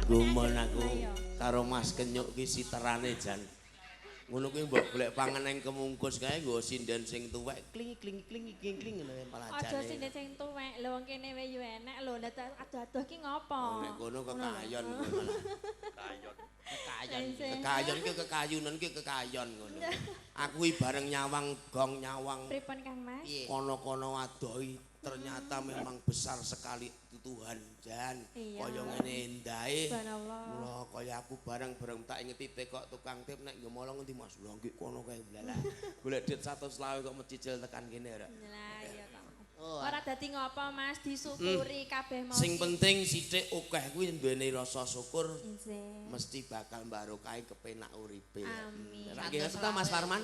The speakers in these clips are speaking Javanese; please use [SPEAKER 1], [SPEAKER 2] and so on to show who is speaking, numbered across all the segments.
[SPEAKER 1] Gumun aku karo Mas Kenyuk ki siterane jan. Ngono kuwi mbok golek pangan nang kemungkus kae nggo sinden sing tuwek kling kling kling kling kling ngono malah
[SPEAKER 2] Aja
[SPEAKER 1] jane.
[SPEAKER 2] sinden sing tuwek, lho wong kene wae yo enek lho, lah adoh-adoh ki ngopo?
[SPEAKER 1] Nek kono kekayon kowe malah.
[SPEAKER 3] Kayon.
[SPEAKER 4] Kekayon.
[SPEAKER 1] Kekayon ki kekayunan ki kekayon ngono. Aku iki bareng nyawang gong nyawang
[SPEAKER 2] Pripun Kang Mas?
[SPEAKER 4] Piye?
[SPEAKER 1] kono-kono adohi ternyata memang besar sekali Tuhan jan.
[SPEAKER 2] Iya.
[SPEAKER 1] Kaya ngene endahe.
[SPEAKER 2] Subhanallah.
[SPEAKER 1] Mula kaya aku bareng-bareng tak ingeti tekok tukang tip nek nggo molong ngendi Mas. Lho nggih kono kae blalah. Golek dit 125 kok mecicil tekan kene ora.
[SPEAKER 2] Lah iya to.
[SPEAKER 4] Oh,
[SPEAKER 2] Ora dadi ngopo Mas, disyukuri kabeh mau.
[SPEAKER 1] Sing penting sithik akeh kuwi duweni rasa syukur
[SPEAKER 2] Injih.
[SPEAKER 1] mesti bakal barokahi kepenak uripe.
[SPEAKER 2] Amin.
[SPEAKER 1] Lah nggih ta Mas Parman?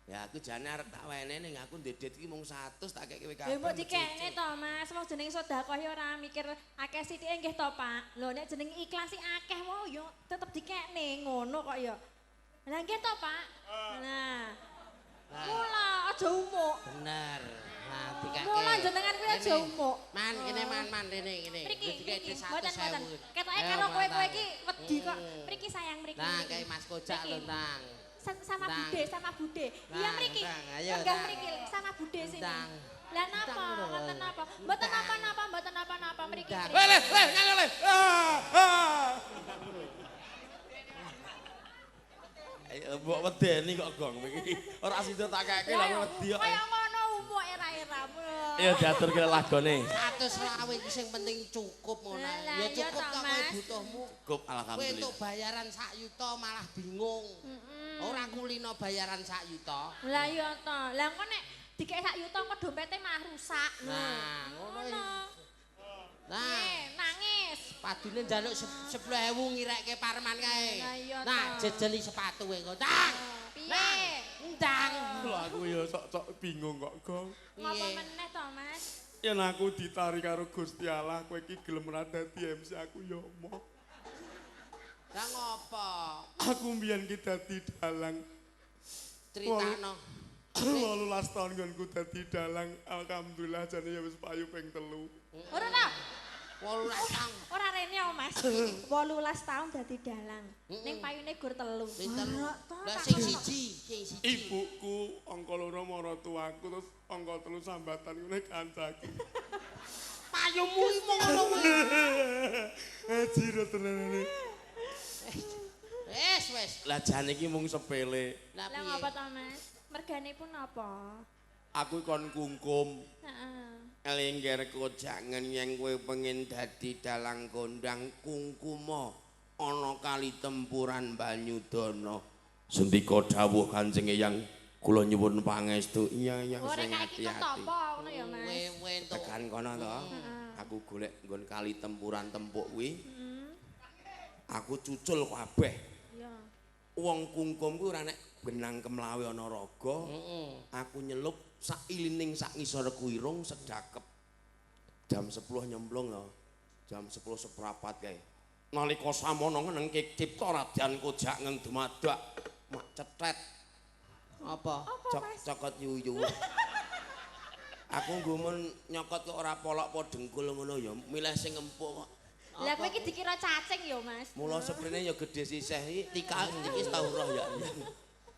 [SPEAKER 1] Ya aku jane arep tak wene ning aku ndek dit iki mung 100 tak kek kowe kabeh.
[SPEAKER 2] Lha mbok dikekne to Mas, wong jeneng sedekah ya ora mikir akeh sithike nggih to Pak. Lho nek jeneng ikhlas sih akeh wae ya tetep dikekne ngono kok ya. Lah nggih to Pak. Nah. Mula aja umuk.
[SPEAKER 4] Bener. Nah, dikake.
[SPEAKER 2] Mula jenengan kuwi aja
[SPEAKER 4] Kene.
[SPEAKER 2] umuk.
[SPEAKER 4] Man kene man man rene kene.
[SPEAKER 2] Mriki,
[SPEAKER 4] Dikek
[SPEAKER 2] mriki. Mboten mboten.
[SPEAKER 4] 100.000.
[SPEAKER 2] Ketoke
[SPEAKER 4] Ayo,
[SPEAKER 2] karo kowe-kowe
[SPEAKER 4] mantap.
[SPEAKER 2] iki wedi kok. Mriki sayang mriki.
[SPEAKER 4] Nah,
[SPEAKER 2] mriki.
[SPEAKER 4] kayak Mas Kojak
[SPEAKER 2] Mriki.
[SPEAKER 4] lho, Nang.
[SPEAKER 2] Sama
[SPEAKER 4] Ndang.
[SPEAKER 2] Bude, sama Bude. Iya
[SPEAKER 4] Ndang,
[SPEAKER 2] mriki.
[SPEAKER 4] ndang, ayo,
[SPEAKER 2] Lenggah
[SPEAKER 4] ndang.
[SPEAKER 2] mriki sama Bude sini.
[SPEAKER 4] Ndang.
[SPEAKER 2] Lah napa?
[SPEAKER 4] Ndang lho.
[SPEAKER 2] Mboten napa? Mboten
[SPEAKER 4] Ndang.
[SPEAKER 2] napa-napa, mboten napa-napa mriki.
[SPEAKER 4] Ndang.
[SPEAKER 2] mriki.
[SPEAKER 1] Le le le le. Ah, ah. Ayo mbok wedeni kok gong iki. Ora sida tak keke
[SPEAKER 2] Lah,
[SPEAKER 1] lha wedi kok.
[SPEAKER 2] Kaya ngono umuk era-era.
[SPEAKER 1] Ayo diaturke lagone.
[SPEAKER 4] 125 iki sing penting cukup ngono.
[SPEAKER 2] Lah,
[SPEAKER 4] Ya
[SPEAKER 2] iya
[SPEAKER 4] cukup
[SPEAKER 2] toh,
[SPEAKER 4] kok kowe
[SPEAKER 2] Mas.
[SPEAKER 4] butuhmu.
[SPEAKER 1] Cukup
[SPEAKER 4] Kowe entuk
[SPEAKER 1] alhamdulillah.
[SPEAKER 4] bayaran sak yuta malah bingung. Ora kulino bayaran sak yuta.
[SPEAKER 2] Lah iya to. Lah engko nek dikek sak yuta engko dompete malah rusak.
[SPEAKER 4] Nah, ngono iki. Nah,
[SPEAKER 2] Nangis.
[SPEAKER 4] padune njaluk 10.000 ngirekke Parman kae.
[SPEAKER 2] Lah iya
[SPEAKER 4] Nah,
[SPEAKER 2] toh.
[SPEAKER 4] jejeli sepatu engko. Ndang.
[SPEAKER 2] Piye?
[SPEAKER 4] Ndang.
[SPEAKER 3] Lho aku ya sok-sok bingung kok, Gong.
[SPEAKER 2] Ngopo
[SPEAKER 4] Piye?
[SPEAKER 2] meneh to, Mas?
[SPEAKER 3] Yen aku ditari karo Gusti Allah, kowe iki gelem ra dadi MC aku ya emoh.
[SPEAKER 4] Lah ngopo?
[SPEAKER 3] Aku mbiyen ki dadi dalang.
[SPEAKER 4] Critakno.
[SPEAKER 3] 18 tahun nggonku dadi dalang, alhamdulillah jane ya wis payu ping 3.
[SPEAKER 2] Ora ta?
[SPEAKER 4] 18 tahun.
[SPEAKER 2] Ora rene yo, Mas. 18 tahun dadi dalang. Ning payune gur 3.
[SPEAKER 4] Ping 3.
[SPEAKER 2] Ora to,
[SPEAKER 4] Lah
[SPEAKER 2] tak
[SPEAKER 4] sing
[SPEAKER 2] ngono.
[SPEAKER 4] siji, sing siji.
[SPEAKER 3] Ibuku angka 2 maratuaku terus angka 3 sambatan ngene kancaku.
[SPEAKER 4] Payumu iki mung ngono wae.
[SPEAKER 3] Eh jiro tenanane.
[SPEAKER 4] Wes, wes.
[SPEAKER 1] Lah jane iki mung sepele.
[SPEAKER 4] Lah
[SPEAKER 2] Lah
[SPEAKER 4] piye?
[SPEAKER 2] ngopo to, Mas? Mergane pun napa?
[SPEAKER 1] Aku kon kungkum.
[SPEAKER 2] Heeh.
[SPEAKER 1] Lengger kojangen yen kowe pengen dadi dalang kondang kungkuma ana kali tempuran Banyudana. Sendika dawuh Kanjeng Eyang, kula nyuwun pangestu. Iya iya
[SPEAKER 2] Ora
[SPEAKER 1] sing
[SPEAKER 2] kae iki
[SPEAKER 1] ati-ati.
[SPEAKER 2] ketapa ngono ya, Mas.
[SPEAKER 4] Kowe entuk.
[SPEAKER 1] Tekan kono to. Aku golek nggon kali tempuran tempuk kuwi. Aku cucul kabeh.
[SPEAKER 2] Iya.
[SPEAKER 1] Wong kungkum kuwi ora nek benang kemlawe ana raga.
[SPEAKER 4] Heeh.
[SPEAKER 1] Aku nyelup sak ilining sak ngisor kuirung sedakep. Jam 10 nyemplung lho. Jam 10 seprapat kae. Nalika samono ngenengke cipta Raden Kojak ngeng dumadak mak cethet
[SPEAKER 4] Apa?
[SPEAKER 2] Apa,
[SPEAKER 1] cok
[SPEAKER 2] Mas?
[SPEAKER 1] cokot yuyu. Aku nggumun nyokot kok ora polok po dengkul ngono ya, milih sing empuk kok.
[SPEAKER 2] Lah kowe iki dikira cacing ya, Mas.
[SPEAKER 1] Mula seprene ya gedhe sisih iki tika iki tau roh ya.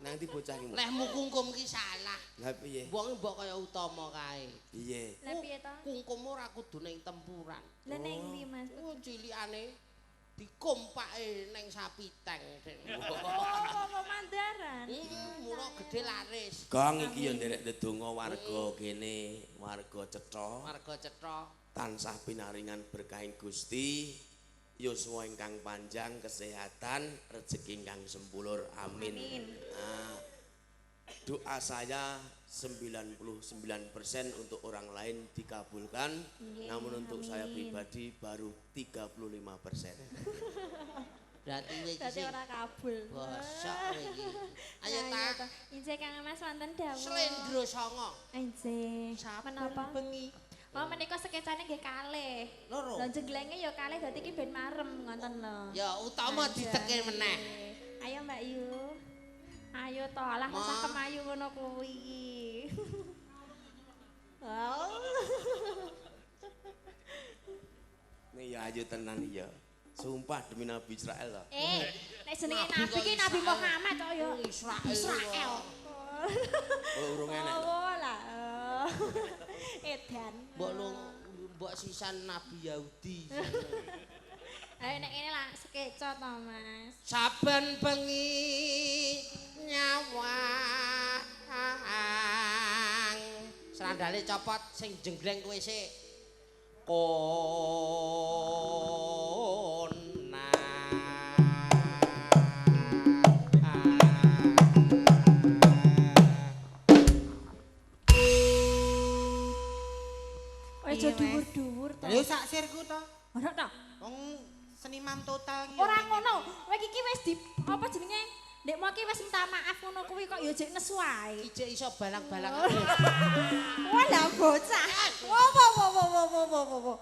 [SPEAKER 1] Nang ndi bocah iki?
[SPEAKER 4] Lehmu kungkum ki salah.
[SPEAKER 1] Lah piye?
[SPEAKER 4] Wong mbok kaya utama kae.
[SPEAKER 1] Piye?
[SPEAKER 2] Lah piye to?
[SPEAKER 4] Kungkum ora kudu ning tempuran.
[SPEAKER 2] Lah ning ndi, Mas?
[SPEAKER 4] Oh, cilikane dikompake ning sapi teng.
[SPEAKER 2] Oh, apa mandaran?
[SPEAKER 4] Mula gedhe laris.
[SPEAKER 1] Gong iki ya nderek ndedonga warga kene, warga cetha.
[SPEAKER 4] Warga cetha.
[SPEAKER 1] Tansah pinaringan berkahing Gusti, yuswa ingkang panjang, kesehatan, rezeki ingkang sempulur. Amin.
[SPEAKER 2] Amin.
[SPEAKER 1] Nah, doa saya 99% untuk orang lain dikabulkan,
[SPEAKER 2] Nggih,
[SPEAKER 1] namun untuk saya
[SPEAKER 2] amin.
[SPEAKER 1] pribadi baru 35%.
[SPEAKER 4] Berarti kowe iki
[SPEAKER 2] Berarti
[SPEAKER 4] sing
[SPEAKER 2] ora kabul.
[SPEAKER 4] bosok kowe iki. Ayo
[SPEAKER 2] Lah, iya
[SPEAKER 4] ta.
[SPEAKER 2] to. Injih Kang Mas wonten dawuh.
[SPEAKER 4] Slendro songo.
[SPEAKER 2] Injih.
[SPEAKER 4] Saben
[SPEAKER 2] Menapa?
[SPEAKER 4] bengi.
[SPEAKER 2] Oh menika skecane nggih kalih.
[SPEAKER 4] Loro.
[SPEAKER 2] Lah jenglenge ya kalih dadi iki ben marem ngoten lho.
[SPEAKER 4] Ya utama
[SPEAKER 2] Aja.
[SPEAKER 4] diteke meneh.
[SPEAKER 2] Ayo Mbak Yu. Ayo to, lah
[SPEAKER 4] Ma.
[SPEAKER 2] masa kemayu ngono kuwi. Oh.
[SPEAKER 1] Nih ya ayu tenan ya. Sumpah demi Nabi Israel to.
[SPEAKER 2] Nek jenenge nabi ki Nabi Muhammad kok ya.
[SPEAKER 4] Israel.
[SPEAKER 2] Israel.
[SPEAKER 1] Oh, urung enek to.
[SPEAKER 2] Oh lah. Edan.
[SPEAKER 4] Mbok lu mbok sisan Nabi Yahudi.
[SPEAKER 2] Ayo nek ngene lah sekeco to, Mas.
[SPEAKER 4] Saben bengi nyawang. Sandale copot sing jenggleng kowe sik. Kona.
[SPEAKER 2] Aja dhuwur-dhuwur to.
[SPEAKER 5] Lha sak sirku to.
[SPEAKER 2] Ora to.
[SPEAKER 5] Wong seniman total iki.
[SPEAKER 2] Ora ngono. Kowe iki wis di apa jenenge? Ndek mau iki wis minta maaf ngono kuwi kok ya jek nesu ae.
[SPEAKER 4] Ijek iso balang-balang.
[SPEAKER 2] Wah lah bocah. Wo wo wo wo wo wo wo wo.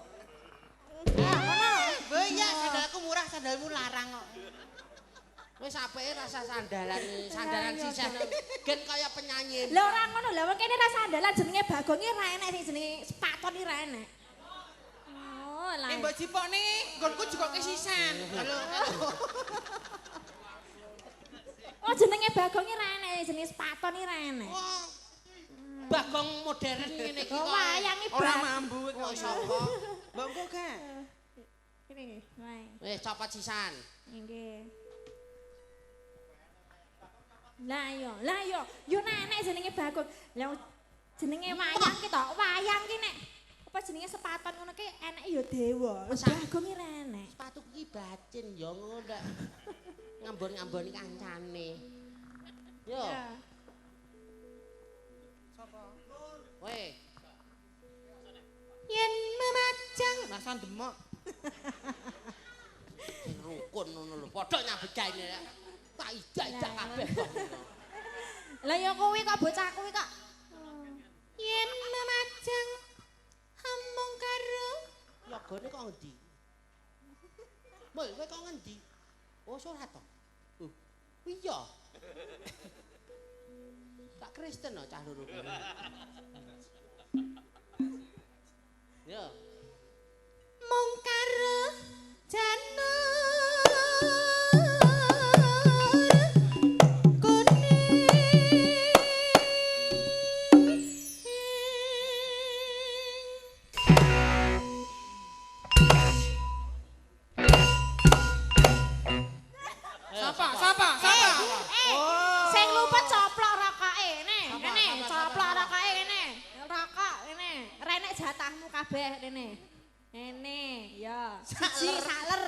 [SPEAKER 2] Ngono.
[SPEAKER 5] Iya, sandalku murah, sandalmu larang kok.
[SPEAKER 4] Wis apike rasa sandalan, sandalan sisah. Gen kaya penyanyi.
[SPEAKER 2] Lah ora ngono, lah wong kene ra sandalan jenenge Bagong iki ra enek sing jenenge sepaton iki ra enek. Oh, lah.
[SPEAKER 5] Nek mbok jipokne, nggonku juga kesisan. Halo.
[SPEAKER 2] Oh, jenenge Bagong iki ra enek, jenenge sepaton iki ra enek.
[SPEAKER 4] Oh. Bagong modern ngene iki
[SPEAKER 2] Oh,
[SPEAKER 4] kok.
[SPEAKER 2] wayang iki
[SPEAKER 5] Ora
[SPEAKER 2] Bag.
[SPEAKER 5] mambu kok.
[SPEAKER 4] Kok sapa?
[SPEAKER 5] Mbok engko gak?
[SPEAKER 2] Kene nggih, wae.
[SPEAKER 4] Wis copot sisan.
[SPEAKER 2] Nggih. Lah yo, lah yo, yo nek jenenge Bagong. Lah jenenge wayang ki to, wayang ki nek apa jenenge sepaton ngono ki eneke ya dewa. Bagong ki ra enek.
[SPEAKER 4] Sepatu ki bacin ya ngono ndak. Ngambon-ngamboni kancane. Yo.
[SPEAKER 2] Ya.
[SPEAKER 5] Sapa?
[SPEAKER 4] Kowe.
[SPEAKER 5] Yen memajang masa demok.
[SPEAKER 4] Sing rukun ngono lho, padha nyambut gawe. Tak idak-idak kabeh kok.
[SPEAKER 2] Lah ya kuwi kok bocah kuwi kok.
[SPEAKER 5] Yen memajang amung karo
[SPEAKER 4] Logone kok ngendi? Mul, kowe kok ngendi? Oh, ora to. Iya. Tak Kristen no cah loro kuwi. Yo.
[SPEAKER 5] mung karo janur kuning.
[SPEAKER 4] Sapa?
[SPEAKER 5] Sapa? Sapa?
[SPEAKER 2] Sing lupa coplok rokoke ngene,
[SPEAKER 4] Sapa,
[SPEAKER 2] ngene,
[SPEAKER 4] sapa,
[SPEAKER 2] coplok
[SPEAKER 4] sapa.
[SPEAKER 2] rokoke ngene. Rokok ngene, renek jatahmu kabeh ngene. Ngene, ya. Siji saler.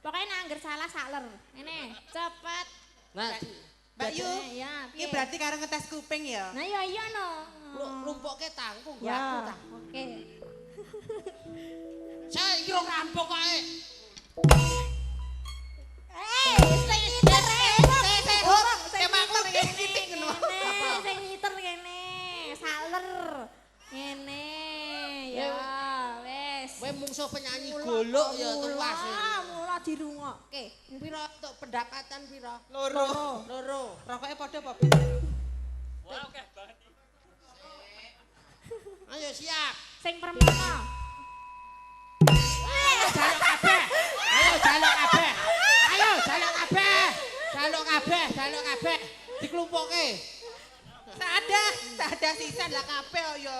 [SPEAKER 2] Pokoke nek angger salah saler. Ngene, cepet.
[SPEAKER 4] Nah,
[SPEAKER 5] Mbak Yu,
[SPEAKER 2] Ya,
[SPEAKER 5] iki
[SPEAKER 2] piye?
[SPEAKER 5] berarti karo ngetes kuping ya?
[SPEAKER 2] Nah, iya iya no.
[SPEAKER 4] lumpuke tangku nggo
[SPEAKER 2] Ya,
[SPEAKER 4] aku ta.
[SPEAKER 2] oke.
[SPEAKER 4] Saya iki rong rampung kok.
[SPEAKER 2] Sing ngiter sing
[SPEAKER 5] ngono.
[SPEAKER 2] Sing ngiter ngene, saler. Ngene, ya wis.
[SPEAKER 4] Kowe mungsuh penyanyi golok ya tuwas.
[SPEAKER 2] Mula dirungokke.
[SPEAKER 4] Pira untuk pendapatan pira?
[SPEAKER 5] Loro.
[SPEAKER 4] Loro.
[SPEAKER 5] Rokoke padha apa beda?
[SPEAKER 6] Wah, oke banget.
[SPEAKER 4] Ayo siap.
[SPEAKER 2] Sing permana.
[SPEAKER 4] Ayo jaluk kabeh. Ayo jaluk kabeh. Ayo jaluk kabeh. Jaluk kabeh, jaluk kabeh. Diklumpukke.
[SPEAKER 5] Sada sisan lah kabeh kok ya.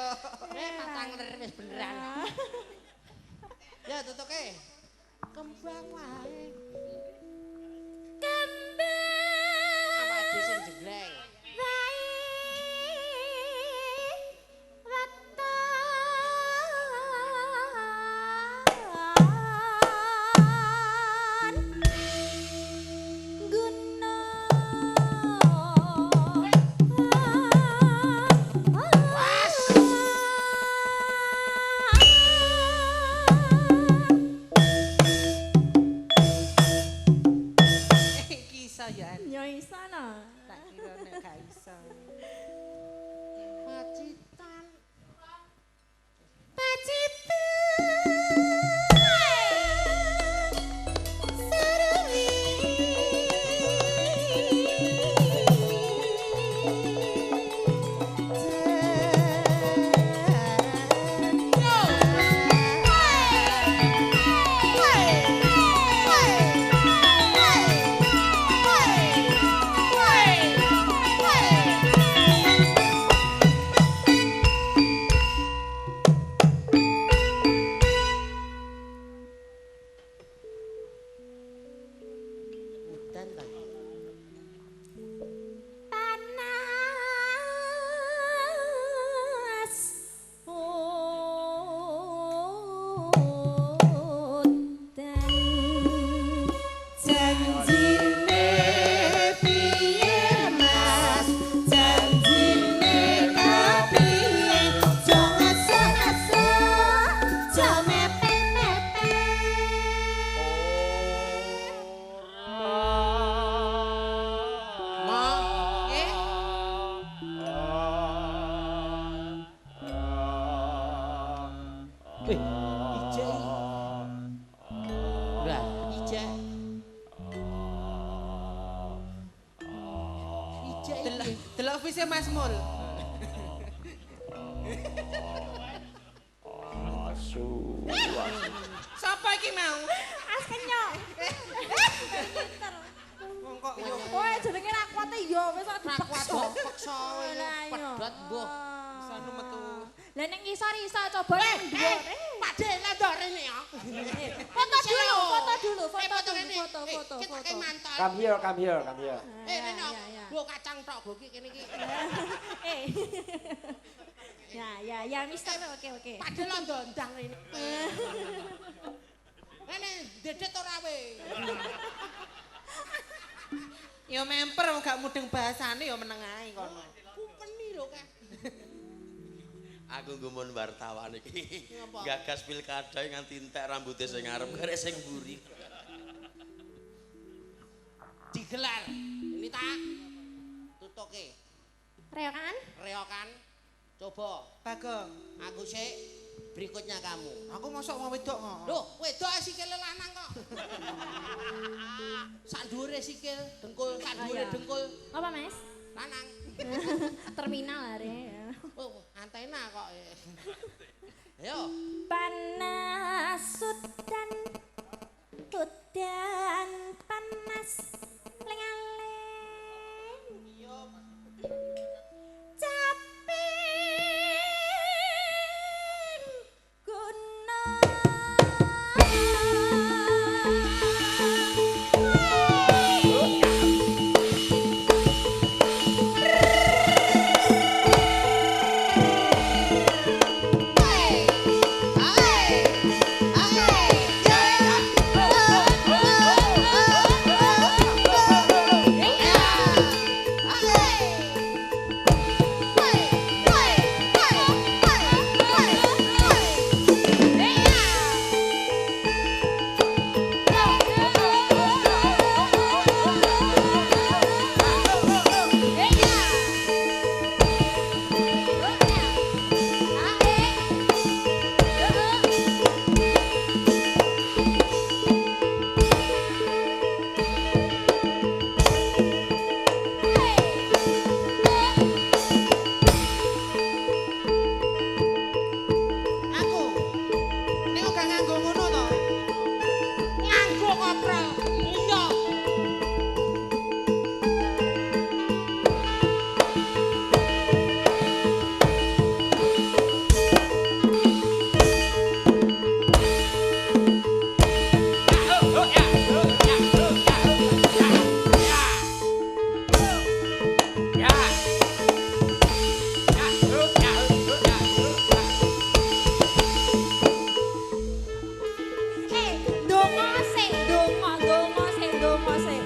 [SPEAKER 4] Patang ler wis beneran. Ya tutuke. Kembang wae.
[SPEAKER 2] Kembang.
[SPEAKER 4] Awake sing jegleng.
[SPEAKER 2] Wae weton guna Aja mepet-mepet.
[SPEAKER 5] Eh,
[SPEAKER 4] Eh, ijek iki. Lah, ijek. Ijek
[SPEAKER 5] delok
[SPEAKER 4] iki.
[SPEAKER 5] delok vise Mas Mul.
[SPEAKER 1] Asu.
[SPEAKER 5] Sapa iki mau?
[SPEAKER 2] As kenyok. Pinter.
[SPEAKER 5] Wong kok yo
[SPEAKER 2] Kowe jenenge ra kuat e ya wis kok
[SPEAKER 4] Ra kuat
[SPEAKER 2] dipeksa.
[SPEAKER 4] kok peksa
[SPEAKER 2] Lah iya.
[SPEAKER 4] pedhot mbuh.
[SPEAKER 5] Sono metu.
[SPEAKER 2] Lah ning ngisor iso coba ning dhuwur.
[SPEAKER 4] Pak De lah rene ya.
[SPEAKER 2] Foto dulu, foto dulu,
[SPEAKER 4] Eh,
[SPEAKER 2] foto dulu,
[SPEAKER 4] rene.
[SPEAKER 2] foto,
[SPEAKER 4] Eh,
[SPEAKER 2] foto,
[SPEAKER 4] kita
[SPEAKER 2] foto.
[SPEAKER 4] ke mantol.
[SPEAKER 7] Come here, come here, come here.
[SPEAKER 4] Eh, rene.
[SPEAKER 2] Ya, ya, ya.
[SPEAKER 4] Gua kacang tok go iki kene iki.
[SPEAKER 2] Eh. Ya, ya, ya, mister. Oke, oke.
[SPEAKER 4] Pak De lah ndondang rene. Rene dedet ora we.
[SPEAKER 5] Yo memper wong gak mudeng bahasane yo meneng ae kono.
[SPEAKER 4] Kupeni lho kae.
[SPEAKER 1] Aku gumun wartawan iki.
[SPEAKER 4] Ngapa?
[SPEAKER 1] Gagas pilkada nganti entek rambutnya sing ngarep karek sing mburi.
[SPEAKER 4] Digelar. Ini tak tutuke.
[SPEAKER 2] Reokan?
[SPEAKER 4] Reokan. Coba
[SPEAKER 5] Bagong.
[SPEAKER 4] aku sik berikutnya kamu.
[SPEAKER 5] Aku mosok wong wedok kok.
[SPEAKER 4] Loh, wedok sikile lanang kok. Sak dhuwure sikil, dengkul, sak dhuwure
[SPEAKER 2] iya.
[SPEAKER 4] dengkul
[SPEAKER 2] Apa, Mas?
[SPEAKER 4] lanang.
[SPEAKER 2] Terminal are.
[SPEAKER 4] Oh, antena kok. Ayo,
[SPEAKER 2] Panas udan udan panas lengaleng caping guna.
[SPEAKER 5] Aku. Nek gak nganggo ngono to.
[SPEAKER 4] Nganggo koprol. Iya.
[SPEAKER 2] Eh, donga sik, donga, donga sik, donga sik.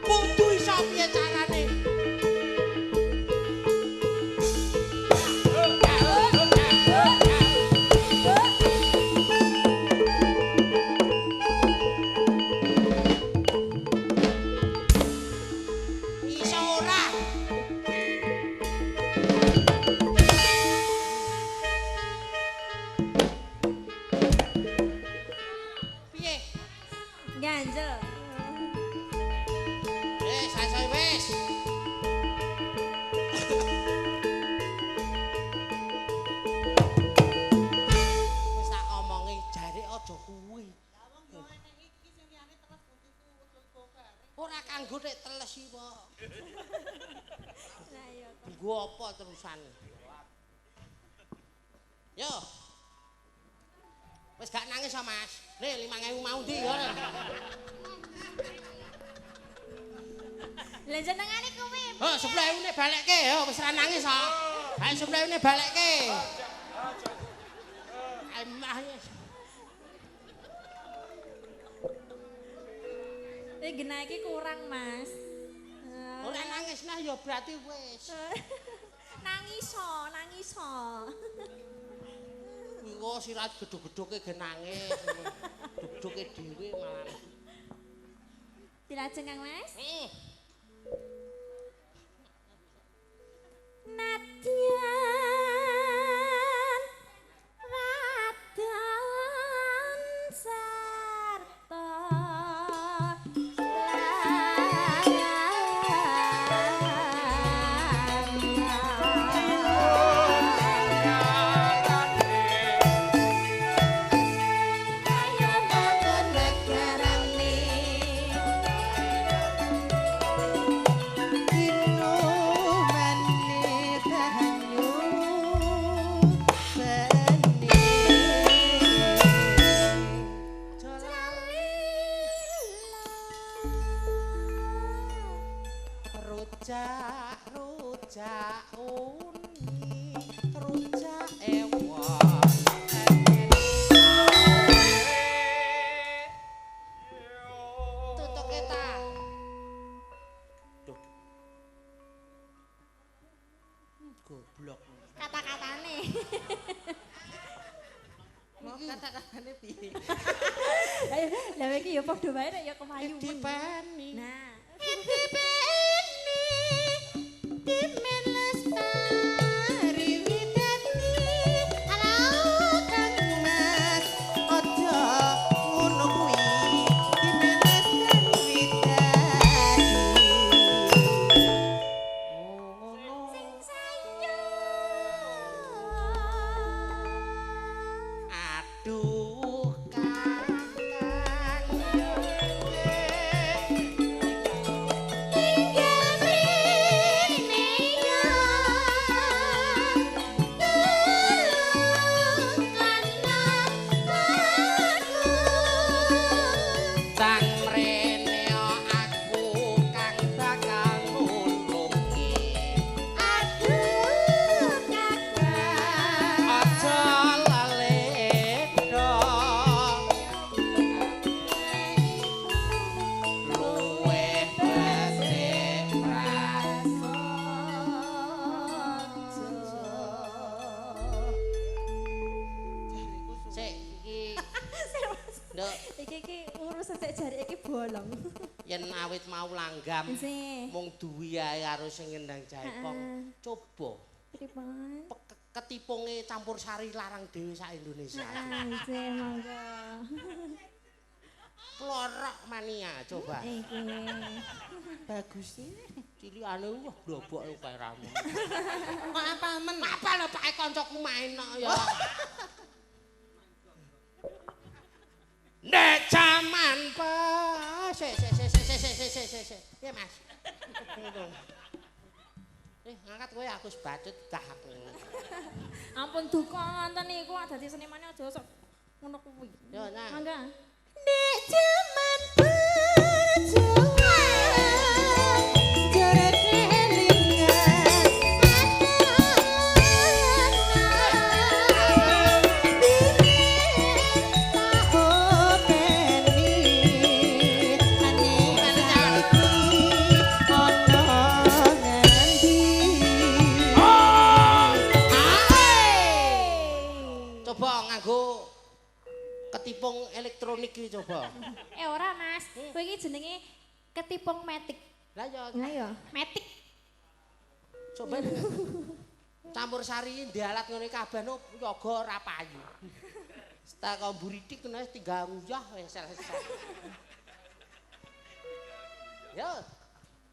[SPEAKER 4] Kudu iso piye carane? Iso ora? Piye?
[SPEAKER 2] Ganjel.
[SPEAKER 4] Eh, saya wis. Wis tak omongi jare aja kuwi. Ora kanggo nek teles iki, Pak.
[SPEAKER 2] Lah iya kok.
[SPEAKER 4] Nggo apa terusan? Yo. Wis gak nangis ah, Mas. Nih 5000 mau ndi ya.
[SPEAKER 2] Lah jenengane kuwi.
[SPEAKER 4] Oh, 10.000 ne balekke, yo wis ora nangis ah. Ayo 10.000 ne balekke. Emah.
[SPEAKER 2] Eh genah iki kurang, Mas.
[SPEAKER 4] Ora nangis nah ya berarti wis.
[SPEAKER 2] Nangis nangis.
[SPEAKER 4] Kuwi kok sirat gedhog-gedhoke ge nangis. Gedhog-gedhoke dhewe malah.
[SPEAKER 2] Dilajeng Kang Mas.
[SPEAKER 4] Heeh.
[SPEAKER 2] Nadyan wadon sarta ayo bangun negarane.
[SPEAKER 5] Inumane banyu bening.
[SPEAKER 4] Rujak rujak uni rujak ewa. Tutuke ta. Duh. Goblok.
[SPEAKER 2] Kata-katane.
[SPEAKER 5] Mau kata-katane piye?
[SPEAKER 2] Lah iki ya padha wae nek ya kemayu.
[SPEAKER 4] Dipeni.
[SPEAKER 2] Nah.
[SPEAKER 5] Dipeni dimen lestari widati. Alah Kang Mas aja ngono kuwi. Dimen lestari widati.
[SPEAKER 4] Oh, ngono.
[SPEAKER 2] Sing sayo.
[SPEAKER 4] Aduh, Kakang.
[SPEAKER 2] Tinggal mrene ya. Tulung aku.
[SPEAKER 4] Sang mrene aku kang bakal nulungi.
[SPEAKER 2] Aduh Kakang.
[SPEAKER 4] Aja laledo. Luwih becik Sik iki Nduk,
[SPEAKER 2] Iki iki ngurus sik jari iki bolong.
[SPEAKER 4] yen awit mau langgam
[SPEAKER 2] Nggih.
[SPEAKER 4] mung duwi ae karo sing ngendang jaipong.
[SPEAKER 2] Heeh.
[SPEAKER 4] Coba
[SPEAKER 2] Pripun?
[SPEAKER 4] ketipunge campur sari larang dhewe sak Indonesia.
[SPEAKER 2] Heeh, nggih monggo.
[SPEAKER 4] Plorok mania coba.
[SPEAKER 2] Iki.
[SPEAKER 5] Bagus sih.
[SPEAKER 4] Cilikane wah blobok kae ramu.
[SPEAKER 5] Kok apal men?
[SPEAKER 4] Apa lho pake kancaku main kok ya. Nek jaman pa sik sik sik sik sik sik sik sik sik. Piye Mas? Ngangkat kowe aku wis bacut gah aku.
[SPEAKER 2] Ampun duka ngoten niku dadi senimane aja sok ngono kuwi.
[SPEAKER 4] Yo, nah.
[SPEAKER 2] Mangga.
[SPEAKER 5] Nek jaman berjuang jare kelingan tak openi ane saiki ana ngendi.
[SPEAKER 4] Coba nganggo ketipung elektronik iki coba.
[SPEAKER 2] Eh ora Mas, kowe iki jenenge ketipung metik.
[SPEAKER 4] Lah ya
[SPEAKER 2] Lah ya, metik.
[SPEAKER 4] coba campur sari iki alat ngene kabeh no yoga ora payu. Setelah kau mburi tik kena tinggal nguyah wis selesai. Yo,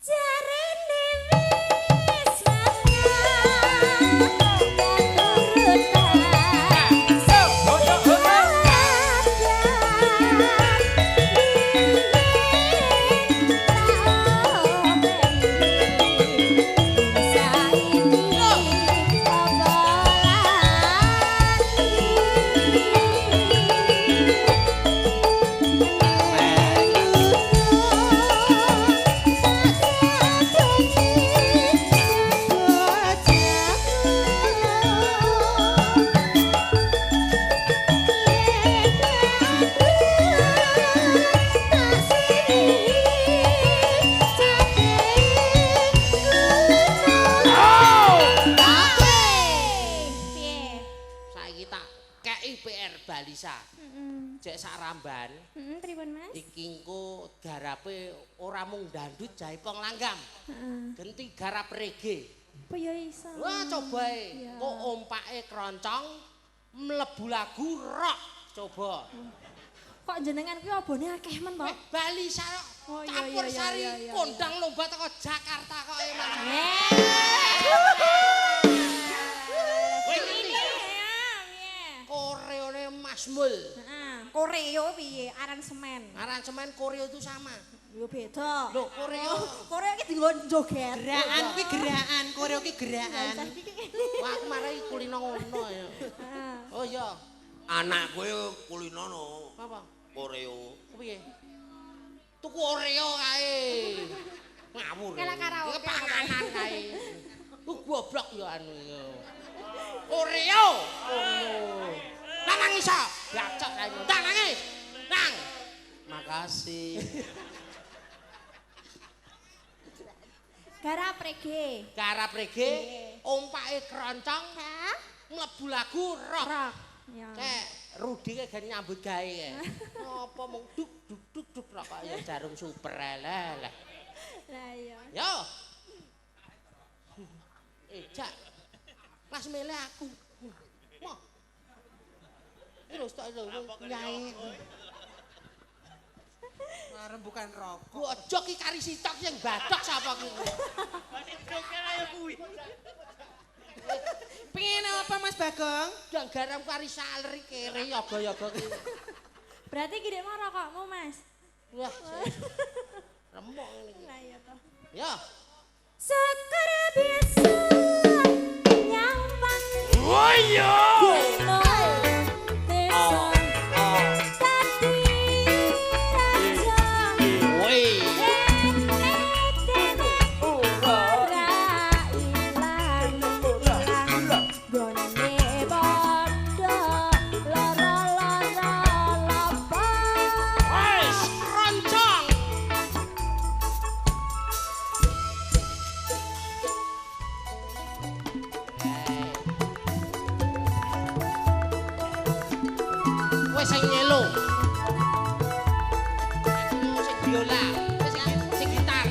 [SPEAKER 2] Jarene wis mangan turutan.
[SPEAKER 5] Saiki
[SPEAKER 4] Kei PR Balisa.
[SPEAKER 2] Heeh.
[SPEAKER 4] Jek sak ramban.
[SPEAKER 2] Heeh, pripun Mas?
[SPEAKER 4] Iki engko garape ora mung dandut jaipong langgam.
[SPEAKER 2] Heeh.
[SPEAKER 4] Genti garap reggae.
[SPEAKER 2] Apa ya iso?
[SPEAKER 4] Wah, cobae.
[SPEAKER 2] Iya.
[SPEAKER 4] Kok ompake kroncong mlebu lagu rock. Coba.
[SPEAKER 2] Kok jenengan kuwi obone akeh men to?
[SPEAKER 4] Balisa
[SPEAKER 2] Oh, iya,
[SPEAKER 4] campur
[SPEAKER 2] iya, iya,
[SPEAKER 4] sari
[SPEAKER 2] iya, iya.
[SPEAKER 4] kondang lomba teko Jakarta kok emang. Kowe ngerti?
[SPEAKER 2] Iya, piye?
[SPEAKER 4] Koreone Mas Mul.
[SPEAKER 2] Heeh, koreo piye? Aransemen.
[SPEAKER 4] Aransemen koreo itu sama.
[SPEAKER 2] Yo beda.
[SPEAKER 4] Loh, koreo.
[SPEAKER 2] Koreo iki dienggo joget.
[SPEAKER 5] Gerakan kuwi gerakan, koreo ki gerakan.
[SPEAKER 4] Wah, aku marai kulino ngono ya.
[SPEAKER 2] Heeh.
[SPEAKER 4] Oh iya,
[SPEAKER 1] Anak kowe kulino no.
[SPEAKER 4] apa?
[SPEAKER 1] Koreo.
[SPEAKER 4] Piye? Tuku Oreo kae. Ngawur.
[SPEAKER 2] Kalah karaoke.
[SPEAKER 4] Iki panganan kae. Ku goblok ya anu ya. Oreo. Oreo. Nang nangis iso. Bacok kae. Nang nangis. Nang.
[SPEAKER 1] Makasih.
[SPEAKER 2] Garap reggae.
[SPEAKER 4] Garap reggae, ompake kroncong,
[SPEAKER 2] Hah?
[SPEAKER 4] mlebu lagu rock.
[SPEAKER 2] Rock. Ya.
[SPEAKER 4] Kayak Rudi kayak gak nyambut gawe kae. Apa mung duk duk duk duk rok kok ya jarum super lah lah.
[SPEAKER 2] Lah iya.
[SPEAKER 4] Yo. Jak. Mas milih aku. Mo. Iki lho stok lho nyai.
[SPEAKER 5] Arep bukan rokok.
[SPEAKER 4] Gojok iki kari sitok sing badhok sapa ki.
[SPEAKER 6] Masih joget ayo kuwi.
[SPEAKER 5] Pengen apa Mas Bagong?
[SPEAKER 4] Dang garam kari saler kere yoga-yoga ki.
[SPEAKER 2] Berarti gede mau rokokmu, Mas.
[SPEAKER 4] Wah. Remuk ngene iki.
[SPEAKER 2] Lah iya toh.
[SPEAKER 4] Yo.
[SPEAKER 2] Syukur bisa nyawang.
[SPEAKER 1] Oh iya.
[SPEAKER 2] Gunung desa dadi raja.
[SPEAKER 4] Woi.
[SPEAKER 2] Ene ora ilang ilang gone padha lara-lara lapa.
[SPEAKER 4] Wes roncong. Wes sing nyelo. Sing biola, wes sing gitar.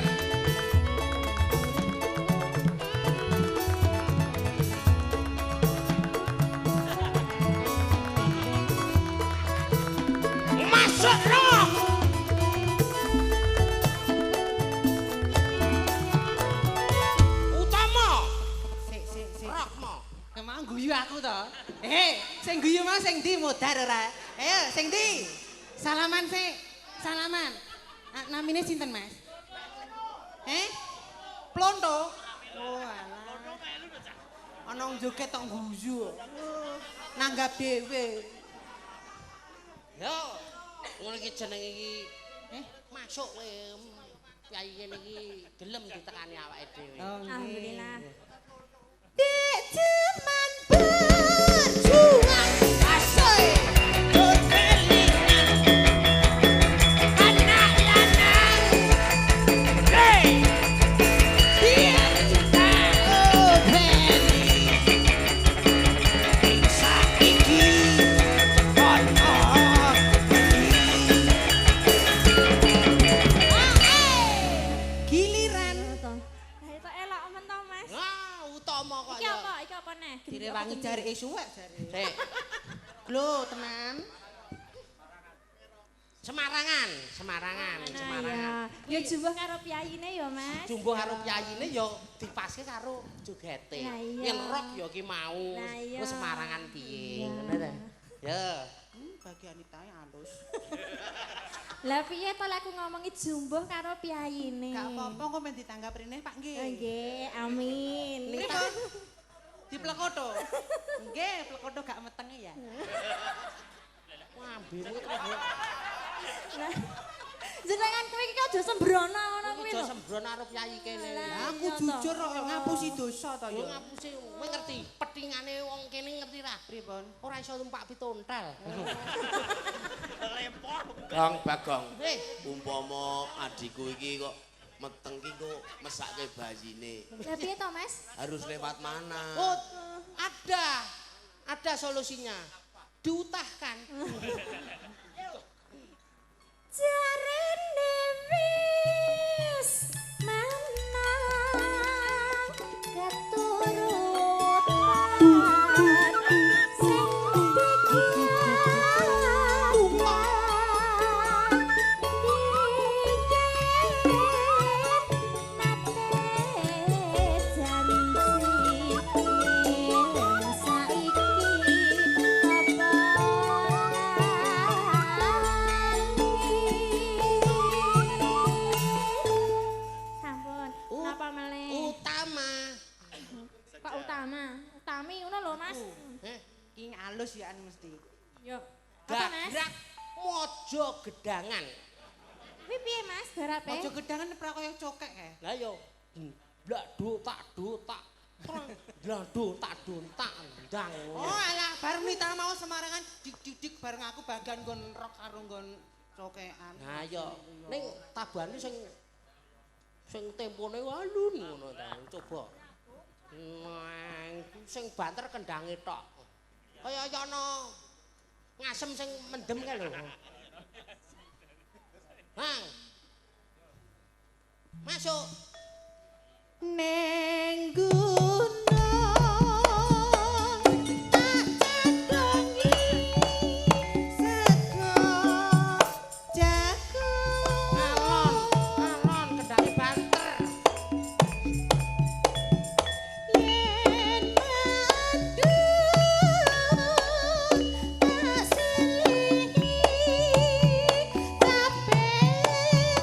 [SPEAKER 4] Masuk roh. Utama
[SPEAKER 5] Sik sik sik.
[SPEAKER 4] rock mo.
[SPEAKER 5] Emang guyu aku to? Sing guyu mau sing ndi modar ora? Ayo, sing ndi? Salaman sik. Salaman. Ah, namine sinten, Mas? Eh? Plonto. Oh, alah. Ana wong joget tok guyu. Nanggap dhewe.
[SPEAKER 4] Yo, ngono iki jenenge iki
[SPEAKER 5] Eh?
[SPEAKER 4] masuk kowe kyai kene iki gelem ditekani awake dhewe.
[SPEAKER 5] Oh, nggih.
[SPEAKER 2] Alhamdulillah.
[SPEAKER 5] Dek jaman berjuang asik.
[SPEAKER 4] Anak lanang. Hey. Biar kita openi. Saiki ono.
[SPEAKER 5] Giliran
[SPEAKER 2] Toh. Lah itu elok men to, Mas.
[SPEAKER 4] Wah, utama kok
[SPEAKER 2] Iki
[SPEAKER 4] ya.
[SPEAKER 2] apa? Iki apa neh?
[SPEAKER 5] direwangi jarike suwek jare.
[SPEAKER 4] Sik,
[SPEAKER 5] Glo tenan.
[SPEAKER 4] Semarangan, Semarangan,
[SPEAKER 2] Nah,
[SPEAKER 4] Semarangan.
[SPEAKER 2] ya. Ya jumbuh karo piyayine ya, Mas.
[SPEAKER 4] Jumbuh karo piyayine ya dipaske karo jogete.
[SPEAKER 2] Lah iya.
[SPEAKER 4] Yen rock ya ki mau.
[SPEAKER 2] Lah iya.
[SPEAKER 4] Wis Semarangan piye
[SPEAKER 2] Iya.
[SPEAKER 4] ngono ta. Ya.
[SPEAKER 5] Bagian itae halus.
[SPEAKER 2] Lah piye to lek aku ngomongi jumbuh karo piyayine?
[SPEAKER 5] Gak apa-apa kok men ditanggap rene Pak nggih.
[SPEAKER 2] Oh, nggih, amin.
[SPEAKER 5] Pripun? Diplekoto. Nggih, plekoto gak metenge ya.
[SPEAKER 4] Lambemu terus
[SPEAKER 2] Lah, jenengan kuwi iki aja sembrono ngono kuwi
[SPEAKER 4] aja
[SPEAKER 2] lho.
[SPEAKER 4] sembrono karo piyayi kene.
[SPEAKER 2] Lah,
[SPEAKER 5] Lah aku
[SPEAKER 2] iya toh.
[SPEAKER 5] jujur kok ngapusi dosa to
[SPEAKER 4] Yo
[SPEAKER 5] ya.
[SPEAKER 4] ngapusi, kowe ngerti petingane wong kene ngerti ra?
[SPEAKER 5] Pripun?
[SPEAKER 4] Ora iso numpak pitontel.
[SPEAKER 1] Gong Bagong.
[SPEAKER 4] Eh,
[SPEAKER 1] Umpama adikku iki kok meteng ki kok mesake bayine.
[SPEAKER 2] Lah piye to, Mas?
[SPEAKER 1] Harus lewat mana?
[SPEAKER 4] oh, ada. Ada solusinya. Diutahkan.
[SPEAKER 2] Jarene wis menang keturutan sing Sampun, napa melih?
[SPEAKER 4] Utama.
[SPEAKER 2] Kok utama? Utami ngono lho, Mas.
[SPEAKER 5] Ki alus ya an mesti.
[SPEAKER 2] Yo. Apa, Mas?
[SPEAKER 4] Gagrak mojo gedangan.
[SPEAKER 2] Kuwi piye, Mas? Garape?
[SPEAKER 5] Aja gedangan ora kaya cokek kae.
[SPEAKER 4] Lah yo. Blak do tak do tak. Blak do tak do tak ndang.
[SPEAKER 5] Oh alah, bareng Nita mau Semarangan dik-dik bareng aku bagian nggon rok karo nggon cokekan.
[SPEAKER 4] Nah yo ning tabane sing sing tempone alun ngono ta. Coba. Nang sing banter kendange tok. Kaya ana ngasem sing mendem kae lho. Bang. Masuk.
[SPEAKER 5] Neng gunung tak cedongi sego jagung.
[SPEAKER 4] Alon, alon kendange banter.
[SPEAKER 5] Yen madu tak silihi kabeh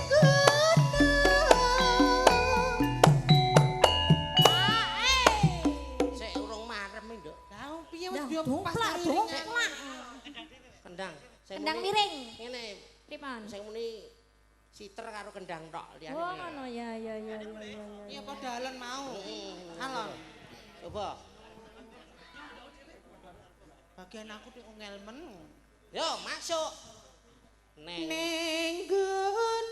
[SPEAKER 5] gunung.
[SPEAKER 4] Sik urung marem iki, Nduk.
[SPEAKER 5] Lah piye wis
[SPEAKER 2] Lah,
[SPEAKER 5] yo pas
[SPEAKER 2] dongklak,
[SPEAKER 5] karo
[SPEAKER 2] dongklak.
[SPEAKER 4] Kendang. Sing
[SPEAKER 2] Kendang
[SPEAKER 4] muni-
[SPEAKER 2] miring.
[SPEAKER 4] Ngene,
[SPEAKER 2] Pripun?
[SPEAKER 4] sing muni siter karo kendang tok liyane.
[SPEAKER 2] Oh, ngono ya ya ya ya ya.
[SPEAKER 5] Iya padha alon mau. Alon.
[SPEAKER 4] Coba.
[SPEAKER 5] Bagian aku nek ngelmen.
[SPEAKER 4] Yo, masuk. Neng.
[SPEAKER 5] Neng gunung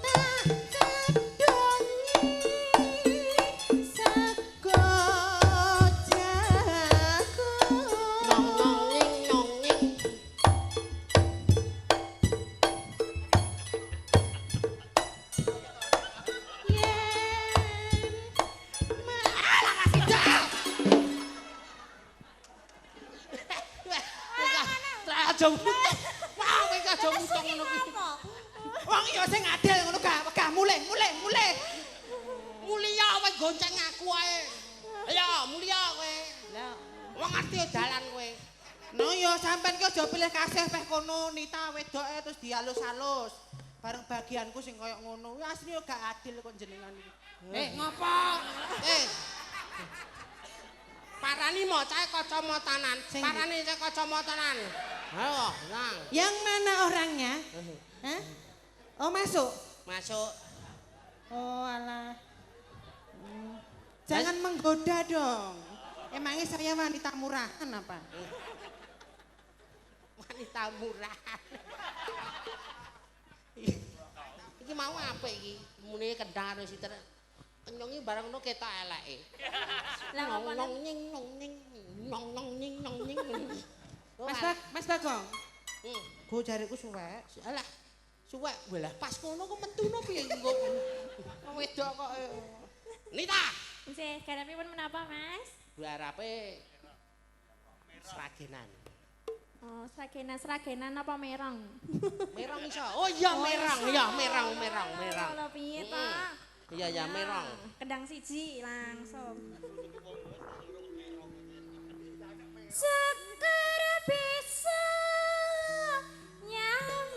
[SPEAKER 5] tak cedongi sego jagung.
[SPEAKER 4] Nong nong ning nong ning.
[SPEAKER 5] Yen
[SPEAKER 4] Aja mutung. Wah, kowe iki aja mutung ngono kuwi.
[SPEAKER 5] Wong iya sing adil ngono gak wegah mulih mulih mulih.
[SPEAKER 4] Mulia kowe gonceng aku ae. Ayo, mulia kowe.
[SPEAKER 5] Lah
[SPEAKER 4] Wong ngerti dalan kowe.
[SPEAKER 5] No yo sampean ki aja pilih kasih peh kono Nita wedoke terus dialus-alus. Bareng bagianku sing koyo ngono. Ya asline yo gak adil kok jenengan iki. Eh ngopo?
[SPEAKER 4] Eh. Parani macae kacamatanan.
[SPEAKER 5] Sing
[SPEAKER 4] Parani cah kacamatanan. Ayo, nang.
[SPEAKER 5] Yang mana orangnya? Hah? Oh masuk.
[SPEAKER 4] Masuk.
[SPEAKER 5] Oh alah. Jangan menggoda dong. Emangnya saya wanita murahan apa?
[SPEAKER 4] Wanita murah. Iki mau apik iki. Muni kendang karo siter. Kenyongi bareng ngono ketok eleke.
[SPEAKER 2] Lah
[SPEAKER 4] Nong
[SPEAKER 2] ngopo
[SPEAKER 4] nong nying nong nying nong nong nying nong nying.
[SPEAKER 5] Mas Bagong,
[SPEAKER 4] Hmm.
[SPEAKER 5] go jariku suwek.
[SPEAKER 4] Alah, suwek walah pas ngono kok metuno piye engko.
[SPEAKER 5] Wong wedok kok.
[SPEAKER 4] Nita,
[SPEAKER 2] Nggih, garapipun menapa, Mas?
[SPEAKER 4] garape Sragenan.
[SPEAKER 2] Oh, sragenan sragenan apa merong?
[SPEAKER 4] Merong iso. Oh iya merong, iya merong, merong, merong.
[SPEAKER 2] Lho piye ta?
[SPEAKER 4] Iya ya merong.
[SPEAKER 2] Kendang siji langsung. Seger bisa nyawang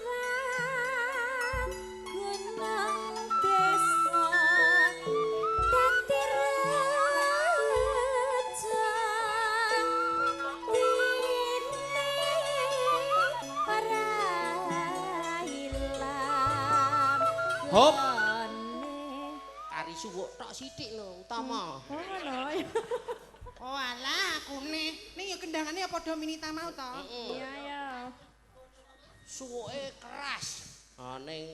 [SPEAKER 2] gunung desa dadi reja dene ora ilang
[SPEAKER 4] Hop.
[SPEAKER 2] gone.
[SPEAKER 4] Kari suwuk tok sithik lho utama.
[SPEAKER 2] Oh ngono.
[SPEAKER 5] Oh alah akune. Ning ya kendangane ya padha Minita mau to.
[SPEAKER 2] Iya ya.
[SPEAKER 4] Suwuke keras. Ah ning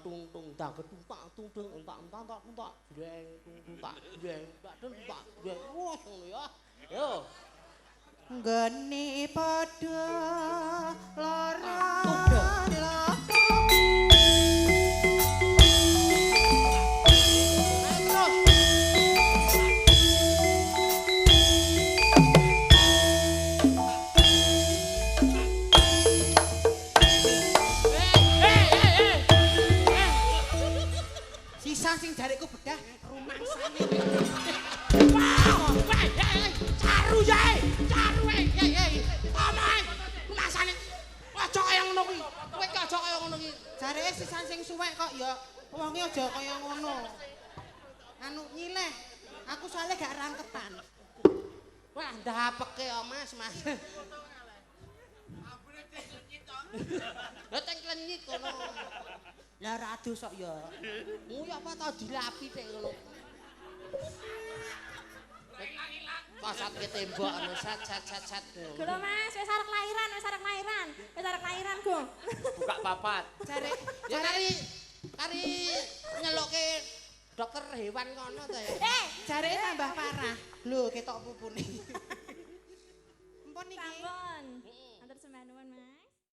[SPEAKER 4] tung tung dang tung tak tung tung tak tak tak tung tak jreng tung tung tak jreng tak tung tak jreng. Wah ngono ya. Yo.
[SPEAKER 5] Nggone padha lara Sisa sing jarikku bedah rumangsane.
[SPEAKER 4] Wah, weh, caru ya, caru eh, omong, rumangsane. Aja kaya ngono kuwi. Kowe iki aja kaya ngono kuwi.
[SPEAKER 5] Jarike sisan sing suwek kok ya wonge aja kaya ngono. Anu nyileh. Aku soalnya gak rangkepan.
[SPEAKER 4] Wah, ndapeke ya, Mas, Mas. Lah teng klenyit kono.
[SPEAKER 5] Lah ora adus kok ya.
[SPEAKER 4] Nguyu apa tau dilapi tek ngono. Pasat ke tembok ngono, sat sat sat sat.
[SPEAKER 2] Gelo Mas, wis arep lahiran, wis arep lahiran. Wis arep lahiran, Go.
[SPEAKER 6] Buka papat.
[SPEAKER 5] Jare
[SPEAKER 4] Ya kari kari nyelokke dokter hewan kono ta ya.
[SPEAKER 2] Eh,
[SPEAKER 5] jarike tambah parah. Lho ketok pupune. Empun iki.
[SPEAKER 2] sampun.